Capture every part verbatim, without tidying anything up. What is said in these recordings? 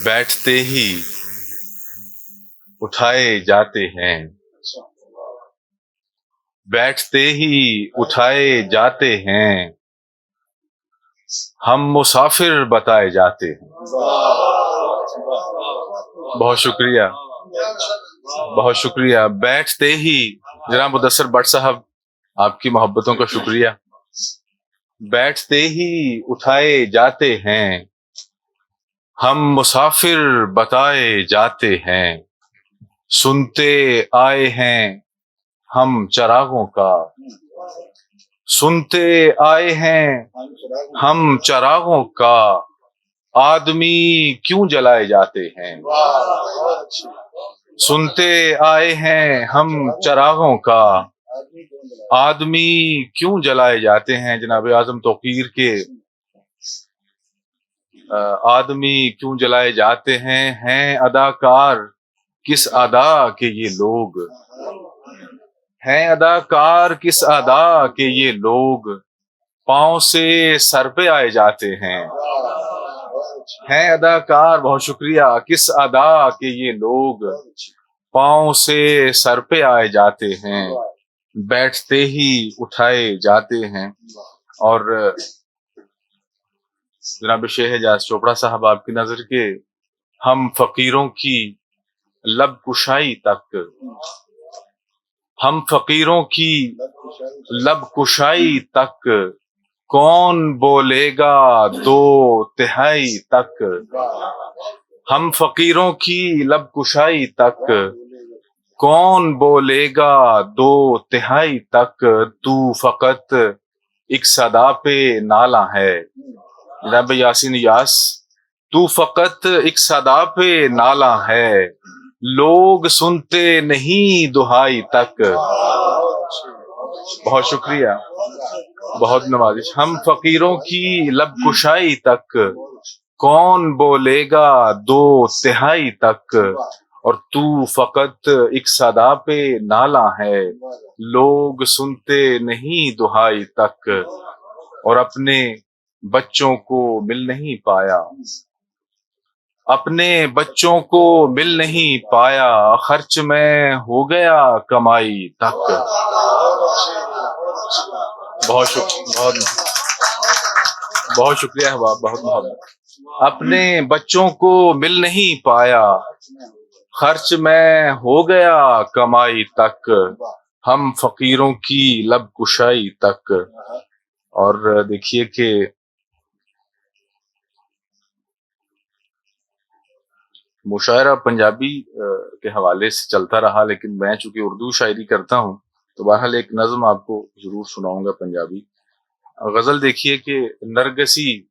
بیٹھتے ہی اٹھائے جاتے ہیں، بیٹھتے ہی اٹھائے جاتے ہیں، ہم مسافر بتائے جاتے ہیں۔ بہت شکریہ، بہت شکریہ۔ بیٹھتے ہی، جناب مدثر بٹ صاحب، آپ کی محبتوں کا شکریہ۔ بیٹھتے ہی اٹھائے جاتے ہیں، ہم مسافر بتائے جاتے ہیں، سنتے آئے ہیں ہم چراغوں کا، سنتے آئے ہیں ہم چراغوں کا، آدمی کیوں جلائے جاتے ہیں؟ سنتے آئے ہیں ہم چراغوں کا، آدمی کیوں جلائے جاتے ہیں؟ جناب اعظم توقیر کے، آ، آدمی کیوں جلائے جاتے ہیں؟ ہیں اداکار کس ادا کے یہ لوگ؟ ہیں اداکار کس ادا کے یہ لوگ؟ پاؤں سے سر پہ آئے جاتے ہیں۔ ہیں اداکار، بہت شکریہ، کس ادا کے یہ لوگ پاؤں سے سر پہ آئے جاتے ہیں، بیٹھتے ہی اٹھائے جاتے ہیں۔ اور جناب شیخ اعجاز چوپڑا صاحب، آپ کی نظر کے، ہم فقیروں کی لب کشائی تک، ہم فقیروں کی لب کشائی تک، کون بولے گا دو تہائی تک؟ ہم فقیروں کی لب کشائی تک، کون بولے گا دو تہائی تک؟ تو فقط ایک صدا پہ نالا ہے۔ جناب یاسین یاس، تو فقط ایک صدا پہ نالا ہے، لوگ سنتے نہیں دہائی تک۔ بہت شکریہ، بہت نوازش۔ ہم فقیروں کی لب کشائی تک، کون بولے گا دو تہائی تک؟ اور تو فقط ایک صدا پہ نالا ہے، لوگ سنتے نہیں دہائی تک۔ اور اپنے بچوں کو مل نہیں پایا، اپنے بچوں کو مل نہیں پایا، خرچ میں ہو گیا کمائی تک۔ بہت شک-، بہت، بہت شکریہ احباب، بہت محبت۔ اپنے بچوں کو مل نہیں پایا، خرچ میں ہو گیا کمائی تک، ہم فقیروں کی لب کشائی تک۔ اور دیکھیے کہ مشاعرہ پنجابی، آ، کے حوالے سے چلتا رہا، لیکن میں چونکہ اردو شاعری کرتا ہوں، تو بہرحال ایک نظم آپ کو ضرور سناؤں گا پنجابی۔ غزل دیکھیے کہ نرگسی،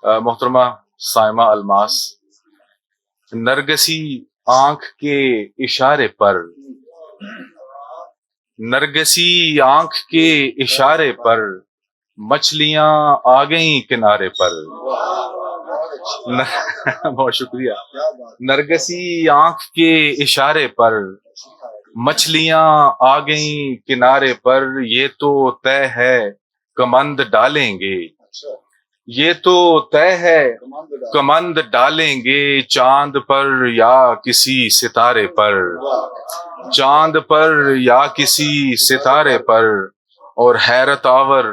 آ، محترمہ صائمہ الماس، نرگسی آنکھ کے اشارے پر، نرگسی آنکھ کے اشارے پر مچھلیاں آ گئیں کنارے پر۔ بہت شکریہ۔ نرگسی آنکھ کے اشارے پر مچھلیاں آ گئیں کنارے پر، یہ تو طے ہے کمند ڈالیں گے۔ یہ تو طے ہے کمند ڈالیں گے چاند پر یا کسی ستارے پر، چاند پر یا کسی ستارے پر۔ اور حیرت آور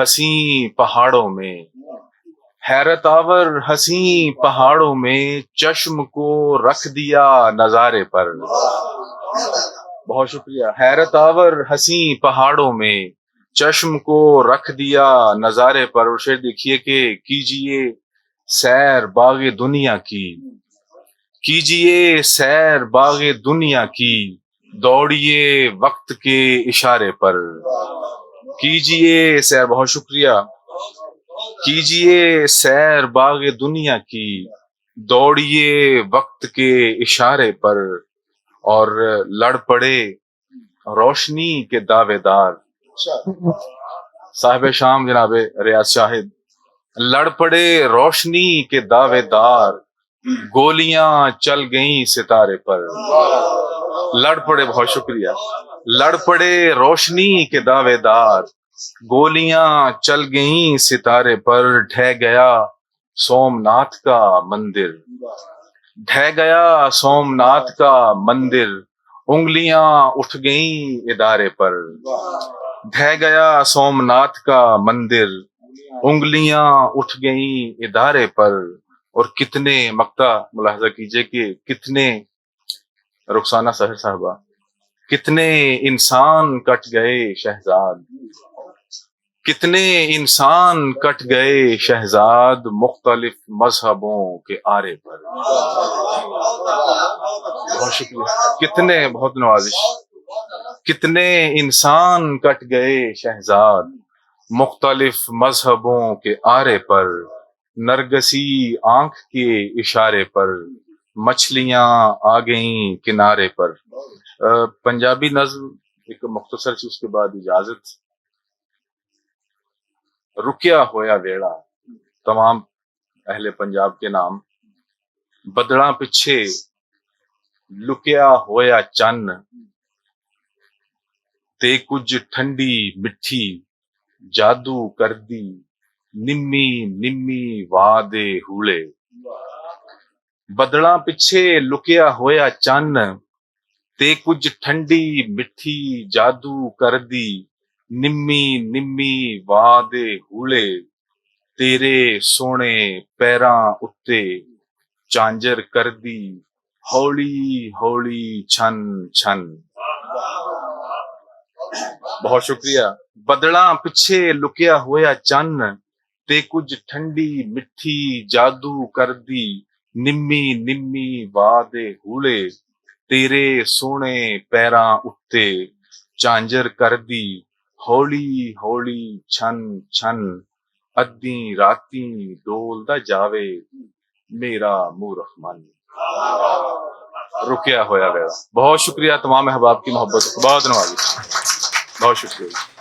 حسین پہاڑوں میں، حیرت آور حسین پہاڑوں میں چشم کو رکھ دیا نظارے پر۔ بہت شکریہ۔ حیرت آور حسین پہاڑوں میں چشم کو رکھ دیا نظارے پر۔ اور شعر دیکھیے کہ کیجیے سیر باغ دنیا کی، کیجیے سیر باغ دنیا کی، دوڑیے وقت کے اشارے پر۔ کیجیے سیر، بہت شکریہ۔ کیجیے سیر باغ دنیا کی، دوڑیے وقت کے اشارے پر۔ اور لڑ پڑے روشنی کے دعوے دار، صاحب شام جناب ریاض شاہد، لڑ پڑے روشنی کے دعوے دار، گولیاں چل گئیں ستارے پر۔ لڑ پڑے، بہت شکریہ۔ لڑ پڑے روشنی کے دعوے دار، گولیاں چل گئیں ستارے پر، ڈھہ گیا سومناتھ کا مندر۔ ڈھہ گیا سومناتھ کا مندر، انگلیاں اٹھ گئیں ادارے پر۔ ڈھہ گیا سومناتھ کا مندر، انگلیاں اٹھ گئیں ادارے پر۔ اور کتنے مقطع ملاحظہ کیجئے کہ کتنے، رخسانہ سحر صاحبہ، کتنے انسان کٹ گئے شہزاد، کتنے انسان کٹ گئے شہزاد، مختلف مذہبوں کے آرے پر۔ بہت شکریہ، کتنے، بہت نوازش۔ کتنے انسان کٹ گئے شہزاد، مختلف مذہبوں کے آرے پر۔ نرگسی آنکھ کے اشارے پر، مچھلیاں آ گئیں کنارے پر۔ آ، پنجابی نظم ایک مختصر سی، اس کے بعد اجازت۔ رکیا ہویا ویڑا، تمام اہل پنجاب کے نام۔ بدلاں پچھے لکیا ہویا چن، تے کچھ ٹھنڈی مٹھی جادو کردی، نمی نمی وا دے ہوڑے۔ بدلاں پچھے لکیا ہویا چن، تے کچھ ٹھنڈی مٹھی جادو کردی، نمی نمی وا دے ہوڑے۔ تیرے سونے پیراں اتے چانجر کردی، ہولی ہولی چھن چھن۔ بہت شکریہ۔ بدلاں پچھے لکیا ہویا چن، تے کچھ ٹھنڈی مٹھی جادو کردی، نمی نمی وا دے ہوڑے۔ تیرے سونے پیراں اتے چانجر کردی، ہولی ہولی چھن چھن۔ ادھی راتیں ڈولدا جاوے میرا مورخ من۔ رکیا ہویا ویڑا۔ بہت شکریہ تمام احباب کی محبت، بہت نوازش، بہت شکریہ۔